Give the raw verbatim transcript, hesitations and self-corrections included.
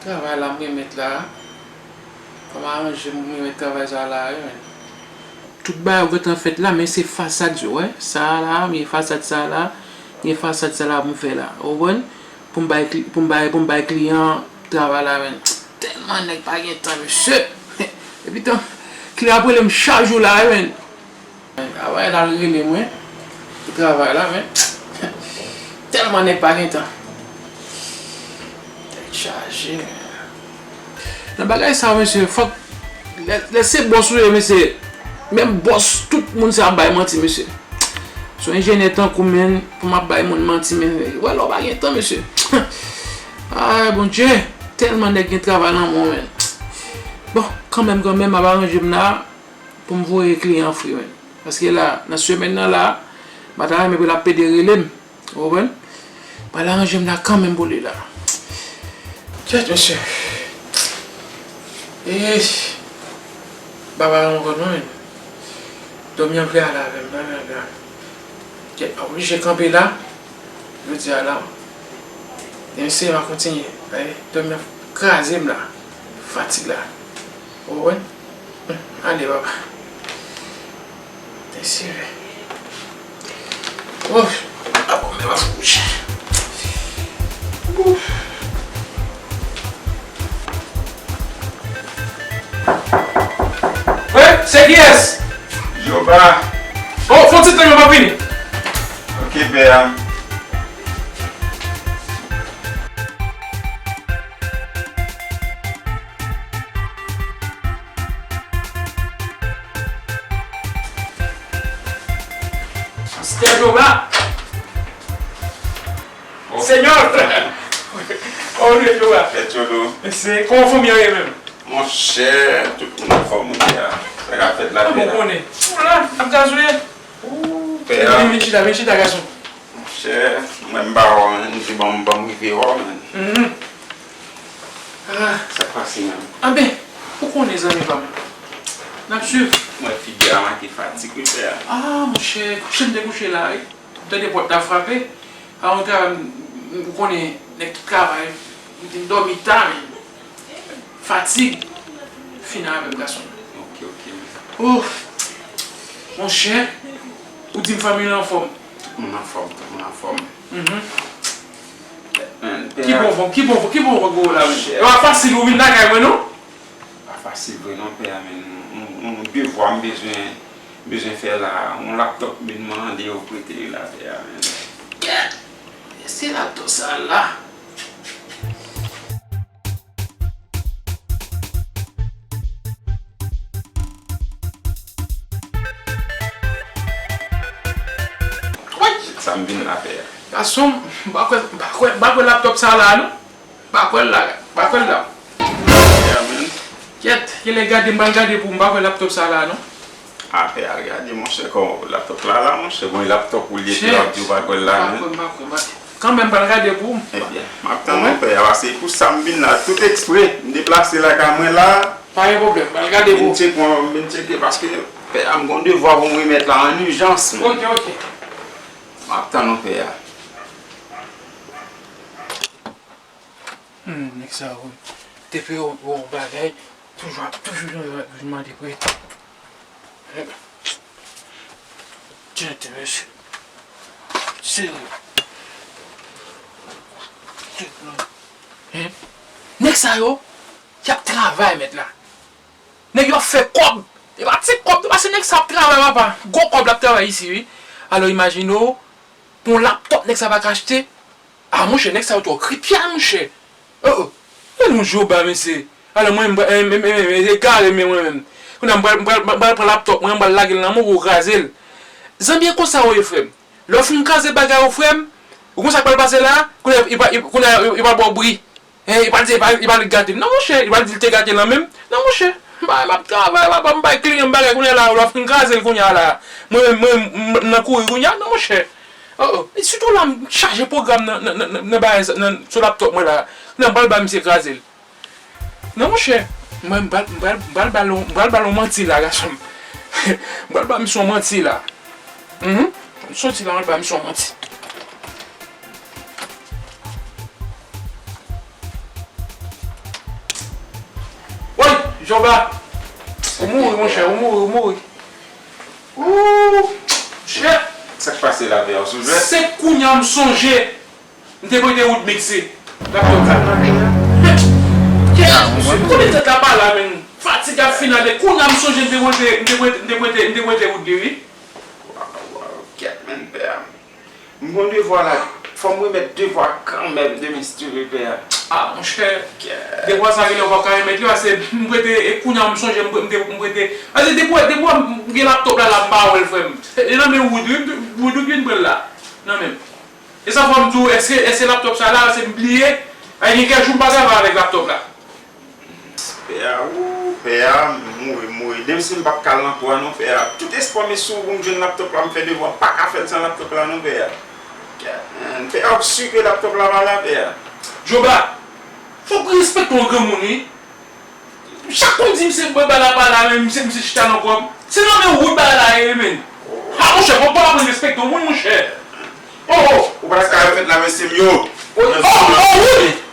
Travay la m remèt la. Fò m aranje m remèt travay sa la, wi, men. Tout bagay yo gentan fèt la, men se fasad yo, wè. Sa a la, men fasad sa a la, gen fasad sa a la pou m fè la. Ou konprann? Pou m bay kli-, pou m bay, pou m bay kliyan travay la, men. Tèlman nèg pa gen tan, mesye. Epi tan, kliyan ap rele m chak jou la, wi, men. Avanyè l al rele mwen pou travay la, men tèlman nèg pa gen tan. Tèt chaje, men. Nan bagay sa, mesye, fòk lè, lè se bòs ou ye, mesye, menm bòs, tout moun se ap bay manti, mesye. Se yon enjenyè tankou mwen, pou m ap bay moun manti, men, wè lè w pa gen tan, mesye. Ay, Bondye, tèlman nèg gen travay nan men w, men. Bon, kanmenm, kanmenm, m ap aranje m la pou m voye kliyan fri, men. Paske la, nan semèn nan la, m pa ta renmen pou l ap pede rele m. Ou konprann? M pral aranje m la kanmenm pou li la. Kèt, mesye. Eey. Baba yon gòd mwen, men. Dòmi an vle ale avè m, dòmi an vle ale. Kèt, m oblije kanpe la. Jodi a la, demen se m a kontinye. Dòmi ap kraze m la. Fatig la. Ou konprann? Ale, papa. Te sere. Ouf. A bon, men pa fouch. Ouf. Wi, se kiyès? Jova. Oh, fon ti tan, yo pa vini. Ok, pè a. Mistè Jova. Oh. Señor. Kòman nou ye, Jova? Fè tcholo. Se, kòman fanmi an ye menm? Monchè, tout moun anfòm, monchè. Sa k ap fèt la, pè a? Ou konnen. Ou la, ap gazouye. Ou, pè a. Vin, vin chita, vin chita, gason. Monchè, mwen m pa wè w, men m di ban m, ban m rive wè w, men. Mhm. Ah. Sa k pase, men? Anben, ou konnen, zanmi pa m. N ap swiv. Mwen figi a make fatig, wi, pè a. Ah, monchè, kouche m te kouche la, wi. M tande pòt la frape. A yon travay, m, m, ou konnen, nèg ki travay, m te dòmi ta, men fatig fin avè m, gason. Ok, ok. Oh, monchè, ou di m fanmi w anfòm. Tout moun anfòm, tout moun anfòm. Mhm. Men, pè a. Ki bon, bon, ki bon, ki bon, bon, gwo la, men. Monchè. E pa fasil ou vin lakay mwen, non? Pa fasil vre non, pè a, men yon, yon, yon devwa m bezwen, bezwen fè la. Yon laptòp m vin mande yo prete li la, pè a, men. Kèt! Se laptòp sa la. Woy! Sa m vin la, pè a. Gason, m pa kwè, m pa kwè, m pa kwè laptòp sa la, non. Pa kwè l la, pa kwè l la. Yeah, man. Kèt, genlè gade, m pral gade pou m pa kwè laptòp sa la, non. A, pè a, al gade, monchè, kòman laptòp la, la, monchè, bon, laptòp ou li ye, pè a, w ap di w pa kwè l la, men. M pa kwè, m pa kwè, m pa kwè. Kanmenm, m pral gade pou m. Ebyen, m ap tann ou, pè a, paske pou sa m vin la, tout eksprè, m deplase lakay mwen la. Pa gen pwoblèm, m pral gade pou ou. Vin tcheke, vin tcheke, paske, pè a, m gon devwa pou m remèt la an ijans, men. Ok, ok. M ap tann ou, pè a. Hmm, nèg sa yo, depi yo, yo yon bagay, toujou ap, toujou, toujou, toujou mande prete. Tchè, tchè, mesye. Serye. Hein? Nèg sa yo, y ap travay, mèt la. Nèg yo ap fè kòb. E pa ti kòb, non, paske nèg sa ap travay, papa. Gwo kòb l ap travay isi, wi. Alò, imajine w, pou yon laptòp nèg sa pa ka achte, ah, monchè, nèg sa yo twò kripyal, monchè. Oh, oh. E nou Joba, mesye. Alò, mwen, m, m, m, m, m, egare, men mwen menm. Kounye a, m pral, m pral, m pral pran laptòp mwen, m pral lage l nan men w pou w kraze l. Zanmi, e konsa ou ye, frè m. Lè w fin kraze bagay ou, frè m, ou konn sa k pral pase la? Kounye a, li pa, li, kounye a, li, li pral ba w bri. Hein, li pral di, li pral, li pral gate l. Non, monchè, li pral di l te gate l nan men m. Non, monchè. M pa, m ap travay, papa, m bay kliyan m bagay, kounye a la, lè w fin kraze l kounye a la. Mwen menm, mwen, m, m nan kouri kounye a, non, monchè. Oh, oh. E sitou la, m chaje pwogram nan, nan, nan, nan, nan bagay sa, nan, sou laptòp mwen la. Kounye a, m pral ba misye kraze l. Non, monchè. Mwen, m pral, m pral, m pral ba l yon, m pral ba l yon manti la, gason m. M pral ba misye yon manti la. Mhm. M soti la, m pral ba misye yon manti. Joba, ou mouri, monchè, ou mouri, ou mouri. Ooh, monchè. Sa k pase la, pè a, ou sou jwèt? Se kounya m sonje m te prete Wood mikse. Laptop la. Kè, konbyen tèt la pa la, menm? Fatig ap fin ale. Kounya m sonje m te prete, m te prete, m te prete, m te prete Wood li, wi. Waw, waw, kèt, menm, pè a. M gon devwa la. Fò m remèt devwa kanmenm demen, si Dye vle, pè a. Ah, monchè. Kè. Devwa sa genlè w p ap ka remèt li, paske m prete, e kounya m sonje m pre-, m te, m prete. Paske depi, depi m gen laptop la, la, m pa wè l, frè m. E nan men Wood, wi, m t-, Wood, ou t vin pran l la. Nan men m. E sa fò m di w, èske, èske laptop sa la, se m bliye? Ay, gen kèk jou m pa travay avèk laptop la. Pè a, ooh, pè a, m mouri, m mouri. Demen si m p ap ka al nan kou a non, pè a. Tout espwa m sou pou m jwenn laptop la, m fè devwa, m pa ka fè l san laptop la non, pè a. Pè a, w ap swipe laptop la pa la, pè a. Joba, fòk ou respekte yon granmoun, wi. Chak kou m di misye bagay la pa la, men misye, misye chita nan kò m. Se nan men Wood bagay la ye, men. Ha, monchè, fòk ou aprann respekte yon moun, monchè. Oh, oh. Ou pa ka fèt la, mesye m yo. Oh, oh, oh, Wood.